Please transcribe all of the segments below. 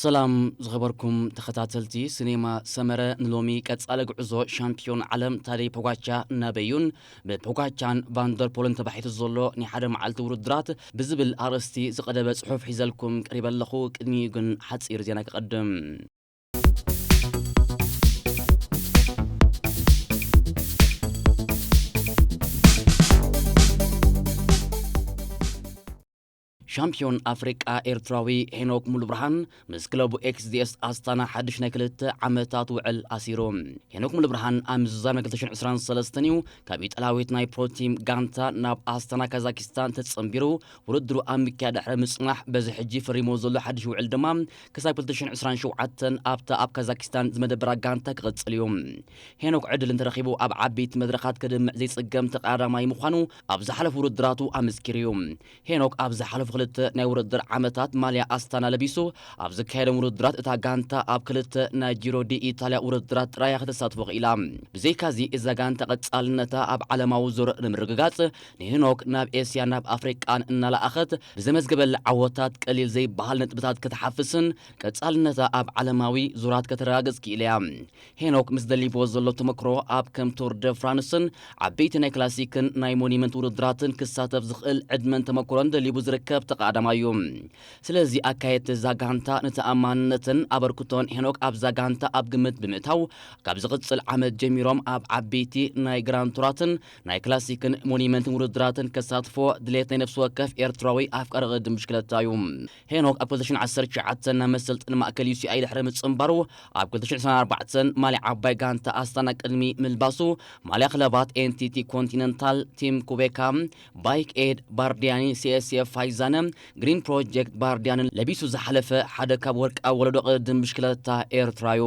ሰላም ዝኸበርኩም ተኸታተልቲ ሲኔማ ሰመረ፣ ንሎሚ ቀጻሊ ጉዕዞ ሻምፒዮን ዓለም ታደይ ፖጋቻ ናበዩን ብፖጋቻን ቫንደርፖልን ተባሒቱ ዘሎ ናይ ሓደ መዓልቲ ውድድራት ብዝብል ኣርእስቲ ዝቐደበ ጽሑፍ ሒዘልኩም ቀሪበ ኣለኹ። ቅድሚኡ ግን ሓጺር ዜና ክቐድም። ሻምፒዮን ኣፍሪቃ ኤርትራዊ ሄኖክ ሙሉብርሃን ምስ ክለቡ ኤክስዲኤስ ኣስታና ሓድሽ ናይ ክልተ ዓመታት ውዕል ኣሲሩ። ሄኖክ ሙሉብርሃን ኣብ ምዝዛም ናይ ክልተ ሽሕን ዕስራን ሰለስተን እዩ ካብ ኢጣልያዊት ናይ ፕሮቲም ጋንታ ናብ ኣስታና ካዛኪስታን ተጸንቢሩ። ውድድሩ ኣብ ምክያድ ድሕሪ ምጽናሕ በዚ ሕጂ ፈሪሞ ዘሎ ሓድሽ ውዕል ድማ ክሳብ ክልተ ሽሕን ዕስራን ሸውዓተን ኣብታ ኣብ ካዛኪስታን ዝመደበራ ጋንታ ክቕጽል እዩ። ሄኖክ ዕድል እንተረኺቡ ኣብ ዓበይቲ መድረኻት ከድምዕ ዘይጽገም ተቐዳዳማይ ምዃኑ ኣብ ዝሓለፉ ውድድራቱ ኣመስኪሩ እዩ። ሄኖክ ኣብ ዝሓለፉ ክልተ ናይ ውድድር ዓመታት ማልያ ኣስታና ለቢሱ ኣብ ዝካየዶም ውድድራት እታ ጋንታ ኣብ ክልተ ናይ ጂሮ ዲ ኢታልያ ውድድራት ጥራይ እያ ከተሳትፎ ክኢላ። ብዘይካዚ እዛ ጋንታ ቀጻልነታ ኣብ ዓለማዊ ዙር ንምርግጋጽ ንሄኖክ ናብ ኤስያን ናብ ኣፍሪቃን እናለኣኸት ብዘመዝገበላ ዓወታት ቀሊል ዘይበሃል ነጥብታት ክትሓፍስን ቀጻልነታ ኣብ ዓለማዊ ዙራት ከተረጋግጽ ክኢላ እያ። ሄኖክ ምስ ደሊብዎ ዘሎ ተመክሮ ኣብ ከም ቱር ደ ፍራንስን ዓበይቲ ናይ ክላሲክን ናይ ሞኒመንት ውድድራትን ክሳተፍ ዝኽእል ዕድመን ተመክሮን ደሊቡ ዝርከብ ተቐዳዳማይ እዩ። ስለዚ ኣካየድቲ እዛ ጋንታ ንተኣማንነትን ኣበርክቶን ሄኖክ ኣብዛ ጋንታ ኣብ ግምት ብምእታው ካብ ዝቕጽል ዓመት ጀሚሮም ኣብ ዓበይቲ ናይ ግራንድ ቱራትን ናይ ክላሲክን ሞኒመንትን ውድድራትን ከሳትፎ ድሌት ናይ ነፍሲ ወከፍ ኤርትራዊ ኣፍቃሪ ቅድም ብሽክለታ እዩ። ሄኖክ ኣብ ክልተ ሽሕን ዓሰርተ ትሽዓተን ናብ መሰልጠኒ ማእከል ዩ ሲ ኣይ ድሕሪ ምጽንባሩ ኣብ ክልተ ሽሕን ዕስራን ኣርባዕተን ማልያ ዓባይ ጋንታ ኣስታና ቅድሚ ምልባሱ ማልያ ክለባት ኤን ቲ ቲ ኮንቲነንታል፣ ቲም ኩቤካ፣ ባይክ ኤድ ባርዲያኒ፣ ሲ ኤስ ኤፍ ፋይዛነ፣ ግሪን ፕሮጀክት ባርዲያንን ለቢሱ ዝሓለፈ ሓደ ካብ ወርቃዊ ወለዶ ቅድድም ብሽክለታ ኤርትራ እዩ።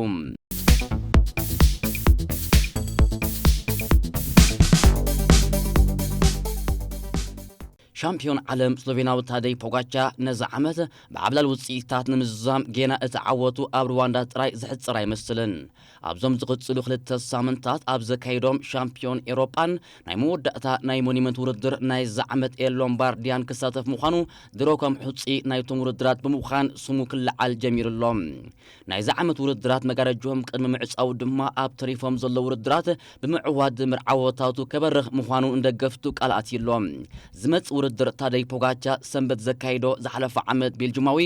ሻምፒዮን ዓለም ስሎቬናዊ ታደይ ፖጋቻ ነዚ ዓመት ብዓብላል ውጽኢታት ንምዝዛም ጌና እቲ ዓወቱ ኣብ ሩዋንዳ ጥራይ ዝሕጽር ኣይመስልን። ኣብዞም ዝቕጽሉ ክልተ ሳምንታት ኣብ ዘካይዶም ሻምፒዮን ኤውሮጳን ናይ መወዳእታ ናይ ሞኒመንት ውድድር ናይዚ ዓመት ኤል ሎምባርዲያን ክሳተፍ ምዃኑ ድሮ ከም ሕጹይ ናይቶም ውድድራት ብምዃን ስሙ ክለዓል ጀሚሩ ኣሎ። ናይዚ ዓመት ውድድራት መጋረጅኦም ቅድሚ ምዕጻው ድማ ኣብ ተሪፎም ዘለዉ ውድድራት ብምዕዋት ድምር ዓወታቱ ከበርኽ ምዃኑ ንደገፍቱ ቃል ኣትዩ ኣሎ። ዝመጽእ ውድድር ታደይ ፖጋቻ ሰንበት ዘካይዶ ዝሓለፈ ዓመት ቤልጅማዊ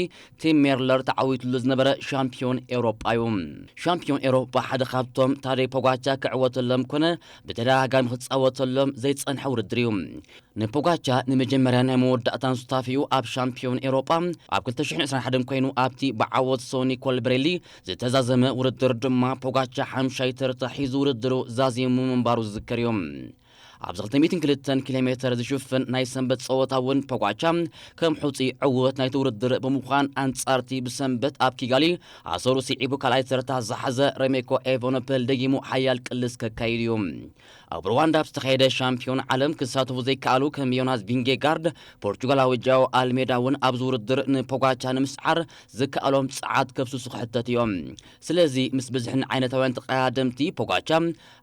ቲም ሜርለር ተዓዊትሉ ዝነበረ ሻምፒዮን ኤውሮጳ እዩ። ሻምፒዮን ኤውሮጳ ሓደ ካብቶም ታደይ ፖጋቻ ክዕወተሎም ኮነ ብተደጋጋሚ ክጻወተሎም ዘይጸንሐ ውድድር እዩ። ንፖጋቻ ንመጀመርያ ናይ መወዳእታን ሱታፌኡ ኣብ ሻምፒዮን ኤውሮጳ ኣብ ክልተ ሽሕን ዕስራን ሓደን ኮይኑ ኣብቲ ብዓወት ሶኒ ኮልብሬሊ ዝተዛዘመ ውድድር ድማ ፖጋቻ ሓምሻይ ተርታ ሒዙ ውድድሩ ዛዚሙ ምንባሩ ዝዝከር እዩ። ኣብዚ ክልተ ሚእትን ክልተን ኪሎ ሜተር ዝሽፍን ናይ ሰንበት ጸወታ እውን ፖጋቻ ከም ሕጹይ ዕውት ናይቲ ውድድር ብምዃን ኣንጻርቲ ብሰንበት ኣብ ኪጋሊ ኣሰሩ ስዒቡ ካልኣይ ተርታ ዝሓዘ ሬሜኮ ኤቨኖፐል ደጊሙ ሓያል ቅልስ ከካይድ እዩ። ኣብ ሩዋንዳ ኣብ ዝተኻየደ ሻምፒዮን ዓለም ክሳተፉ ዘይከኣሉ ከም ዮናስ ቪንጌጋርድ፣ ፖርቹጋላዊ ጃኦ ኣልሜዳ እውን ኣብዚ ውድድር ንፖጋቻ ንምስዓር ዝከኣሎም ጸዓት ከፍስሱ ክሕተት እዮም። ስለዚ ምስ ብዝሕን ዓይነታውያን ተቐዳደምቲ ፖጋቻ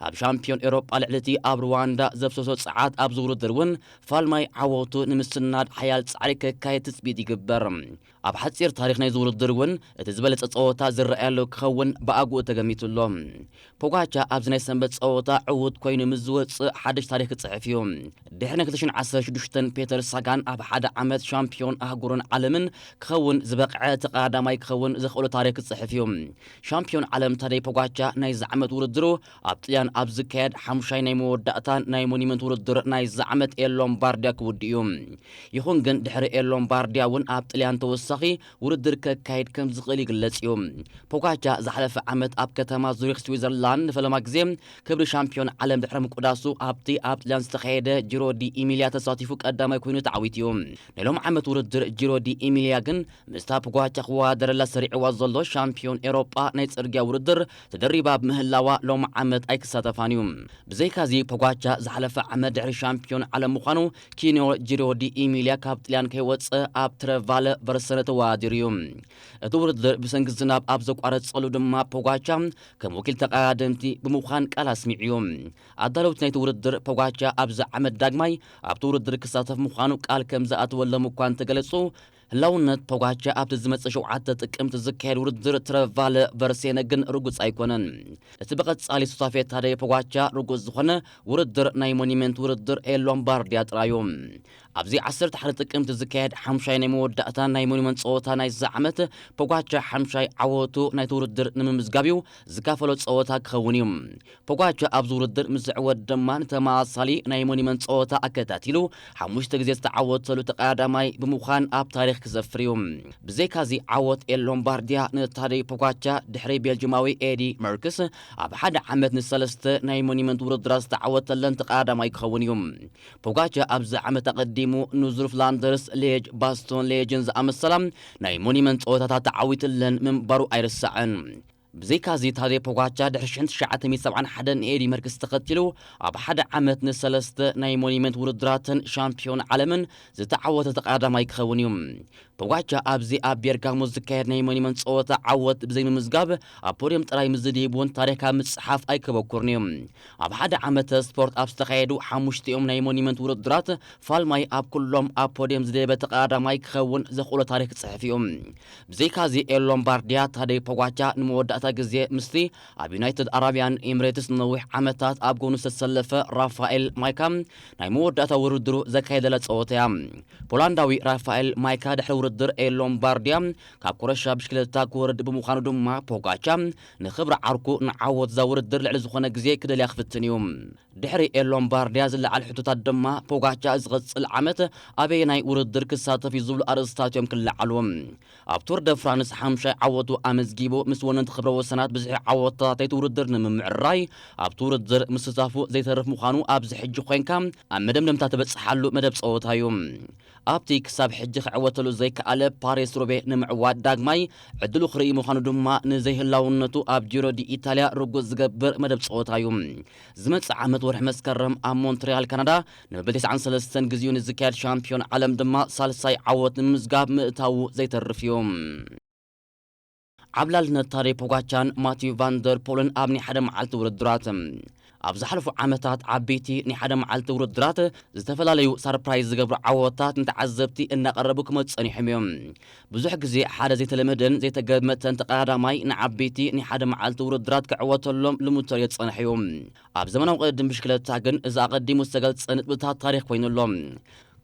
ኣብ ሻምፒዮን ኤውሮጳ ልዕሊ እቲ ኣብ ሩዋንዳ ዘፍሰሶ ጸዓት ኣብዚ ውድድር እውን ፋልማይ ዓወቱ ንምስናድ ሓያል ጻዕሪ ከካየድ ትጽቢት ይግበር። ኣብ ሓጺር ታሪኽ ናይዚ ውድድር እውን እቲ ዝበለጸ ጸወታ ዝረኣየሉ ክኸውን ብኣግኡ ተገሚቱ ኣሎ። ፖጋቻ ኣብዚ ናይ ሰንበት ጸወታ ዕዉት ኮይኑ ምስ ዝወጽእ ሓድሽ ታሪኽ ክጽሕፍ እዩ። ድሕሪ ናይ ክልተ ሽሕን ዓሰርተ ሽዱሽተን ፔተር ሳጋን ኣብ ሓደ ዓመት ሻምፒዮን ኣህጉርን ዓለምን ክኸውን ዝበቕዐ እቲ ቀዳማይ ክኸውን ዘኽእሎ ታሪኽ ክጽሕፍ እዩ። ሻምፒዮን ዓለም ታደይ ፖጋቻ ናይዚ ዓመት ውድድሩ ኣብ ጥልያን ኣብ ዝካየድ ሓሙሻይ ናይ መወዳእታ ናይ ሞኒመንት ውድድር ናይዚ ዓመት ኤል ሎምባርዲያ ክውድእ እዩ። ይኹን ግን ድሕሪ ኤል ሎምባርዲያ እውን ኣብ ጥልያን ተወሳኺ ውድድር ከካይድ ከም ዝኽእል ይግለጽ እዩ። ፖጋቻ ዝሓለፈ ዓመት ኣብ ከተማ ዙሪክ ስዊዘርላንድ ንፈለማ ግዜ ክብሪ ሻምፒዮን ዓለም ድሕሪ ምቁዳሱ ኣብቲ ኣብ ጥልያን ዝተኻየደ ጂሮ ዲ ኢሚልያ ተሳቲፉ ቀዳማይ ኮይኑ ተዓዊቱ እዩ። ናይ ሎም ዓመት ውድድር ጂሮ ዲ ኢሚልያ ግን ምስታ ፖጋቻ ክወዳደረላ ሰሪዕዋ ዘሎ ሻምፒዮን ኤውሮጳ ናይ ጽርግያ ውድድር ተደሪባ ብምህላዋ ሎም ዓመት ኣይክሳተፋን እዩ። ብዘይካዚ ፖጋቻ ዝሓለፈ ዓመት ድሕሪ ሻምፒዮን ዓለም ምዃኑ ኪንዮ ጂሮ ዲ ኢሚልያ ካብ ጥልያን ከይወጸ ኣብ ትረቫለ ቨርሰነ ተወዳዲሩ እዩ። እቲ ውድድር ብሰንኪ ዝናብ ኣብ ዘቋረጸሉ ድማ ፖጋቻ ከም ወኪል ተቐዳደምቲ ብምዃን ቃል ኣስሚዑ እዩ። ኣዳለውቲ ናይቲ ውድድር ፖጋቻ ኣብዚ ዓመት ዳግማይ ኣብቲ ውድድር ክሳተፍ ምዃኑ ቃል ከም ዝኣተወሎም እኳ እንተገለጹ፣ ህላውነት ፖጋቻ ኣብቲ ዝመጽእ ሸውዓተ ጥቅምቲ ዝካየድ ውድድር ትረቫለ ቨርሴነ ግን ርጉጽ ኣይኮነን። እቲ ብቐጻሊ ሱታፌ ታደይ ፖጋቻ ርጉጽ ዝኾነ ውድድር ናይ ሞኒመንት ውድድር ኤል ሎምባርዲያ ጥራዩ። ኣብዚ ዓሰርተ ሓደ ጥቅምቲ ዝካየድ ሓምሻይ ናይ መወዳእታ ናይ ሞኒመንት ጸወታ ናይዚ ዓመት ፖጋቻ ሓምሻይ ዓወቱ ናይቲ ውድድር ንምምዝጋብ እዩ ዝካፈሎ ጸወታ ክኸውን እዩ። ፖጋቻ ኣብዚ ውድድር ምስ ዝዕወት ድማ ንተመሳሳሊ ናይ ሞኒመንት ጸወታ ኣከታቲሉ ሓሙሽተ ግዜ ዝተዓወተሉ ተቐዳዳማይ ብምዃን ኣብ ታሪኽ ክሰፍር እዩ። ብዘይካዚ ዓወት ኤል ሎምባርዲያ ንታደይ ፖጋቻ ድሕሪ ቤልጅማዊ ኤዲ መርክስ ኣብ ሓደ ዓመት ንሰለስተ ናይ ሞኒመንት ውድድራት ዝተዓወተለን ተቐዳዳማይ ክኸውን እዩ። ፖጋቻ ኣብዚ ዓመት ኣቐዲሙ ንዙር ፍላንደርስ፣ ሌጅ፣ ባስቶን ሌጅን ዝኣመሰላ ናይ ሞኒመንት ጸወታታት ተዓዊትለን ምንባሩ ኣይርሳዕን። ብዘይካዚ ታደይ ፖጋቻ ድሕሪ ሽሕን ትሽዓተ ሚእትን ሰብዓን ሓደን ንኤዲ መርክስ ተኸቲሉ ኣብ ሓደ ዓመት ንሰለስተ ናይ ሞኒመንት ውድድራትን ሻምፒዮን ዓለምን ዝተዓወተ ተቐዳዳማይ ክኸውን እዩ። ፖጋቻ ኣብዚ ኣብ ቤርጋሞ ዝካየድ ናይ ሞኒመንት ጸወታ ዓወት ብዘይምምዝጋብ ኣብ ፖድየም ጥራይ ምስ ዝድይብ እውን ታሪኽ ካብ ምጽሓፍ ኣይከበኩርን እዩ። ኣብ ሓደ ዓመተ ስፖርት ኣብ ዝተኻየዱ ሓሙሽቲኦም ናይ ሞኒመንት ውድድራት ፋልማይ ኣብ ኩሎም ኣብ ፖድየም ዝደየበ ተቐዳዳማይ ክኸውን ዘኽእሎ ታሪኽ ክጽሕፍ እዩ። ብዘይካዚ ኤል ሎምባርዲያ ታደይ ፖጋቻ ንመወዳእታ ግዜ ምስቲ ኣብ ዩናይትድ ኣረብያን ኤምሬትስ ንነዊሕ ዓመታት ኣብ ጎኑ ዝተሰለፈ ራፋኤል ማይካ ናይ መወዳእታ ውድድሩ ዘካየደላ ጸወታ እያ። ፖላንዳዊ ራፋኤል ማይካ ድሕሪ ውድድር ኤል ሎምባርዲያ ካብ ኮረሻ ብሽክለታ ክወርድ ብምዃኑ ድማ ፖጋቻ ንኽብሪ ዓርኩ ንዓወት እዛ ውድድር ልዕሊ ዝኾነ ግዜ ክደልያ ክፍትን እዩ። ድሕሪ ኤል ሎምባርዲያ ዝለዓል ሕቶታት ድማ ፖጋቻ ዝቕጽል ዓመት ኣበየናይ ውድድር ክሳተፍ እዩ ዝብሉ ኣርእስታት እዮም ክለዓሉ። ኣብ ቱር ደ ፍራንስ ሓምሻይ ዓወቱ ኣመዝጊቡ ምስ ወነንቲ ክብረ ወሰናት ብዝሒ ዓወታት ናይቲ ውድድር ንምምዕራይ ኣብቲ ውድድር ምስታፉ ዘይተርፍ ምዃኑ ኣብዚ ሕጂ ኮይንካ ኣብ መደምደምታ ተበጽሓሉ መደብ ጸወታ እዩ። ኣብቲ ክሳብ ሕጂ ክዕወተሉ ዘይከኣለ ፓሪስ ሩቤ ንምዕዋት ዳግማይ ዕድሉ ክርኢ ምዃኑ ድማ ንዘይህላውነቱ ኣብ ጂሮ ዲ ኢታልያ ርጉጽ ዝገብር መደብ ጸወታ እዩ። ዝመጽእ ዓመት ወርሒ መስከረም ኣብ ሞንትሪያል ካናዳ ንመበል ተስዓን ሰለስተን ግዜኡ ንዝካየድ ሻምፒዮን ዓለም ድማ ሳልሳይ ዓወት ንምምዝጋብ ምእታዉ ዘይተርፍ እዩ። ዓብላልነት ታደይ ፖጋቻን ማቲዩ ቫንደር ፖልን ኣብ ናይ ሓደ መዓልቲ ውድድራት። ኣብ ዝሓለፉ ዓመታት ዓበይቲ ናይ ሓደ መዓልቲ ውድድራት ዝተፈላለዩ ሳርፕራይዝ ዝገብሩ ዓወታት ንተዓዘብቲ እናቐረቡ ክመፁ ጸኒሖም እዮም። ብዙሕ ግዜ ሓደ ዘይተለመደን ዘይተገመተን ተቐዳዳማይ ንዓበይቲ ናይ ሓደ መዓልቲ ውድድራት ክዕወተሎም ልሙድ ተርእዮ ዝጸንሐ እዩ። ኣብ ዘመናዊ ቅድድም ብሽክለታ ግን እዚ ኣቐዲሙ ዝተገልጸ ንጥብታት ታሪኽ ኮይኑ ኣሎ።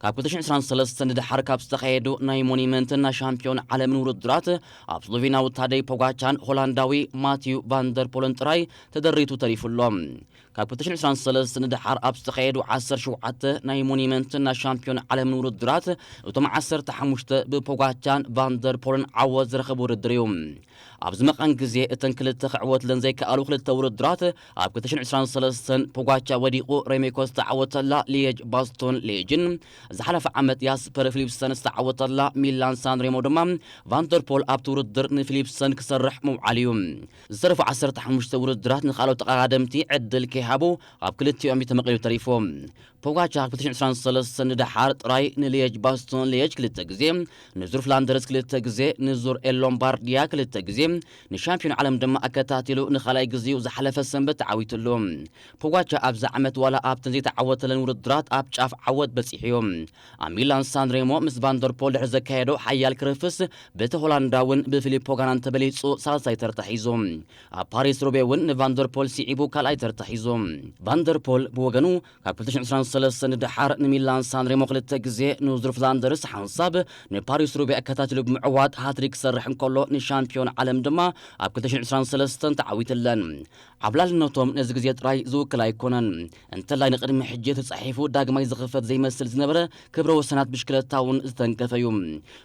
ካብ ክልተ ሽሕን ዕስራን ሰለስተን ንደሓር ካብ ዝተኻየዱ ናይ ሞኒመንትን ናይ ሻምፒዮን ዓለምን ውድድራት ኣብ ስሎቬንያዊ ታደይ ፖጋቻን ሆላንዳዊ ማቲዩ ቫንደር ፖልን ጥራይ ተደሪቱ ተሪፉ ኣሎ። ካብ ክልተ ሽሕን ዕስራን ሰለስተን ንደሓር ኣብ ዝተኻየዱ ዓሰርተ ሸውዓተ ናይ ሞኒመንትን ናይ ሻምፒዮን ዓለምን ውድድራት እቶም ዓሰርተ ሓሙሽተ ብፖጋቻን ቫንደር ፖልን ዓወት ዝረኸቡ ውድድር እዩ። ኣብዚ መቓን ግዜ እተን ክልተ ክዕወትለን ዘይከኣሉ ክልተ ውድድራት ኣብ ክልተ ሽሕን ዕስራን ሰለስተን ፖጋቻ ወዲቑ ሬሜኮ ዝተዓወተላ ሊየጅ ባስቶን ሌጅን ዝሓለፈ ዓመት ያስፐር ፊሊፕሰን ዝተዓወተላ ሚላን ሳንሬሞ ድማ ቫንደርፖል ኣብቲ ውድድር ንፊሊፕሰን ክሰርሕ ምውዓል እዩ። ዝተረፉ ዓሰርተ ሓሙሽተ ውድድራት ንኻልኦት ተቐዳደምቲ ዕድል ከይሃቡ ኣብ ክልቲኦም እዩ ተመቒሉ ተሪፎም። ፖጋቻ ክልተ ሽሕን ዕስራን ሰለስተን ንደሓር ጥራይ ንሊየጅ ባስቶን ሊየጅ ክልተ ግዜ፣ ንዙር ፍላንደርስ ክልተ ግዜ፣ ንዙር ኤል ሎምባርዲያ ክልተ ግዜ፣ ንሻምፒዮን ዓለም ድማ ኣከታቲሉ ንኻልኣይ ግዜኡ ዝሓለፈ ሰንበት ተዓዊትሉ። ፖጋቻ ኣብዚ ዓመት ዋላ ኣብተን ዘይተዓወተለን ውድድራት ኣብ ጫፍ ዓወት በጺሑ እዩ። ኣብ ሚላን ሳንሬሞ ምስ ቫንደርፖል ድሕሪ ዘካየዶ ሓያል ክርፍስ በቲ ሆላንዳውን ብፊሊፕ ፖጋናን ተበሊጹ ሳልሳይ ተርታ ሒዙ። ኣብ ፓሪስ ሩቤ እውን ንቫንደርፖል ስዒቡ ካልኣይ ተርታ ሒዙ። ቫንደርፖል ብወገኑ ካብ ክልተ ሽሕን ዕስራን ሰለስተን ንደሓር ንሚላን ሳንሬሞ ክልተ ግዜ፣ ንዙር ፍላንደርስ ሓንሳብ፣ ንፓሪስ ሩቤ ኣከታቲሉ ብምዕዋት ሃትሪክ ክሰርሕ እንከሎ ንሻምፒዮን ዓለም ድማ ኣብ ክልተ ሽሕን ዕስራን ሰለስተን ተዓዊትለን። ዓብላልነቶም ነዚ ግዜ ጥራይ ዝውክል ኣይኮነን። እንተላይ ንቅድሚ ሕጂ ተጻሒፉ ዳግማይ ዝኽፈት ዘይመስል ዝነበረ ክብረ ወሰናት ብሽክለታ እውን ዝተንከፈ እዩ።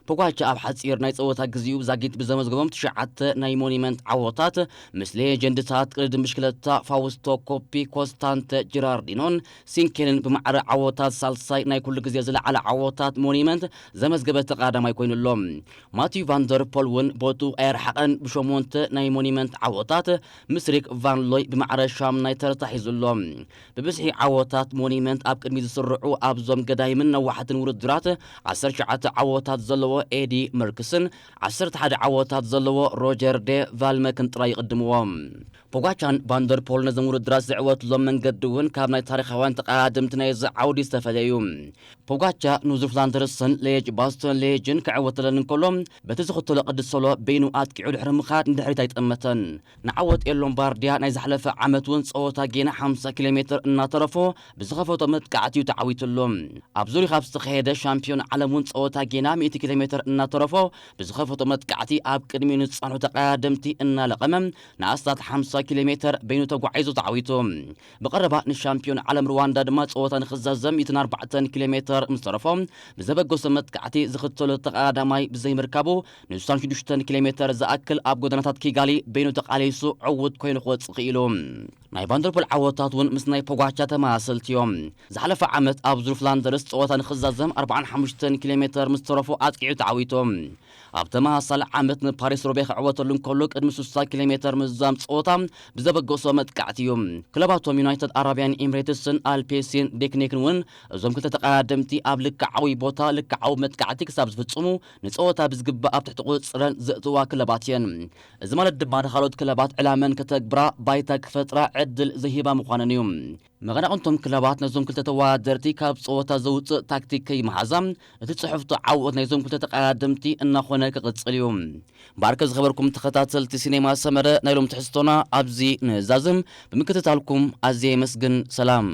ፖጋቻ ኣብ ሓጺር ናይ ጸወታ ግዜኡ ዛጊት ብዘመዝገቦም ትሽዓተ ናይ ሞኒመንት ዓወታት ምስ ሌጀንድታት ቅድድም ብሽክለታ ፋውስቶ ኮፒ፣ ኮስታንተ ጂራርዲኖን ሲንኬልን ብማዕረ ዓወታት ሳልሳይ ናይ ኩሉ ግዜ ዝለዓለ ዓወታት ሞኒመንት ዘመዝገበ ተቐዳዳማይ ኮይኑ ኣሎ። ማቲዩ ቫንደርፖል እውን ቦቱ ኣየርሓቐን ብሸሞንተ ናይ ሞኒመንት ዓወታት ምስ ሪክ ቫን ሎይ ብማዕረ ሻምናይ ተርታ ሒዙ ኣሎ። ብብዝሒ ዓወታት ሞኒመንት ኣብ ቅድሚ ዝስርዑ ኣብዞም ገዳይምን ነዋሕትን ውድድራት ዓሰርተ ትሽዓተ ዓወታት ዘለዎ ኤዲ መርክስን ዓሰርተ ሓደ ዓወታት ዘለዎ ሮጀር ደ ቫልመክን ጥራይ ይቕድምዎ። ፖጋቻን ቫንደርፖል ነዞም ውድድራት ዝዓወትሎም መንገዲ እውን ካብ ናይ ታሪኻውያን ተቐዳደምቲ ናይዚ ዓውዲ ዝተፈለየ እዩ። ፖጋቻ ንዙር ፍላንደርስን ሌጅ ባስቶን ሌጅን ክዕወተለን እንከሎ፣ በቲ ዝኽተሎ ቅዲ ሶሎ በይኑ ኣጥቂዑ ድሕሪ ምኻድ ንድሕሪት ኣይጠመተን። ንዓወት ኤሎምባርዲያ ናይ ዝሓለፈ ዓመት እውን ጸወታ ጌና ሓምሳ ኪሎ ሜትር እናተረፎ ብዝኸፈቶ መጥቃዕቲ እዩ ተዓዊትሉ። ኣብ ዙሪክ ኣብ ዝተኻየደ ሻምፒዮን ዓለም እውን ጸወታ ጌና ሚእቲ ኪሎ ሜትር እናተረፎ ብዝኸፈቶ መጥቃዕቲ ኣብ ቅድሚኡ ንዝጸንሑ ተቐዳደምቲ እናለቐመ ንኣስታት ሓምሳ ኪሎ ሜትር በይኑ ተጓዒዙ ተዓዊቱ። ብቐረባ ንሻምፒዮን ዓለም ሩዋንዳ ድማ ጸወታ ንኽዛዘም ሚእትን ኣርባዕተን ኪሎ ሜትር ምስ ተረፎ ብዘበገሶ መጥቃዕቲ ዝኽተሎ ተቐዳዳማይ ብዘይምርካቡ ንሳን ሽዱሽተ ኪሎ ሜትር ዝኣክል ኣብ ጎደናታት ኪጋሊ በይኑ ተቓሊሱ ዕዉት ኮይኑ ክወጽእ ክኢሉ። ናይ ቫንደርፖል ዓወታት እውን ምስ ናይ ፖጋቻ ተመሳሰልቲ እዮም። ዝሓለፈ ዓመት ኣብ ዙር ፍላንደርስ ጸወታ ንኽዛዘም ኣርባዓን ሓሙሽተን ኪሎ ሜትር ምስ ተረፎ ኣጥቂዑ ተዓዊቱ። ኣብ ተመሳሳሊ ዓመት ንፓሪስ ሮቤ ክዕወተሉ እንከሎ ቅድሚ ስሳ ኪሎ ሜትር ምዝዛም ጸወታ ብዘበገሶ መጥቃዕቲ እዩ። ክለባቶም ዩናይትድ ኣረብያን ኤምሬትስን ኣልፔሲን ዴክኔክን እውን እዞም ክልተ ተቐዳደምቲ ኣብ ልክዓዊ ቦታ ልክዓዊ መጥቃዕቲ ክሳብ ዝፍጽሙ ንጸወታ ብዝግባእ ኣብ ትሕቲ ቁጽጽረን ዘእትዋ ክለባት እየን። እዚ ማለት ድማ ንኻልኦት ክለባት ዕላመን ከተግብራ ባይታ ክፈጥራ ዕድል ዝሂባ ምዃነን እዩ። መቐናቕንቶም ክለባት ነዞም ክልተ ተወዳደርቲ ካብ ጸወታ ዘውጽእ ታክቲክ ከይመሓዛ እቲ ጽሑፍቶ ዓወት ናይዞም ክልተ ተቐዳደምቲ እናኾነ ክቕጽል እዩ። እምበኣርከ ዝኸበርኩም ተኸታተልቲ ሲኔማ ሰመረ ናይ ሎም ትሕዝቶና ኣብዚ ንዛዝም። ብምክትታልኩም ኣዝየ የመስግን። ሰላም።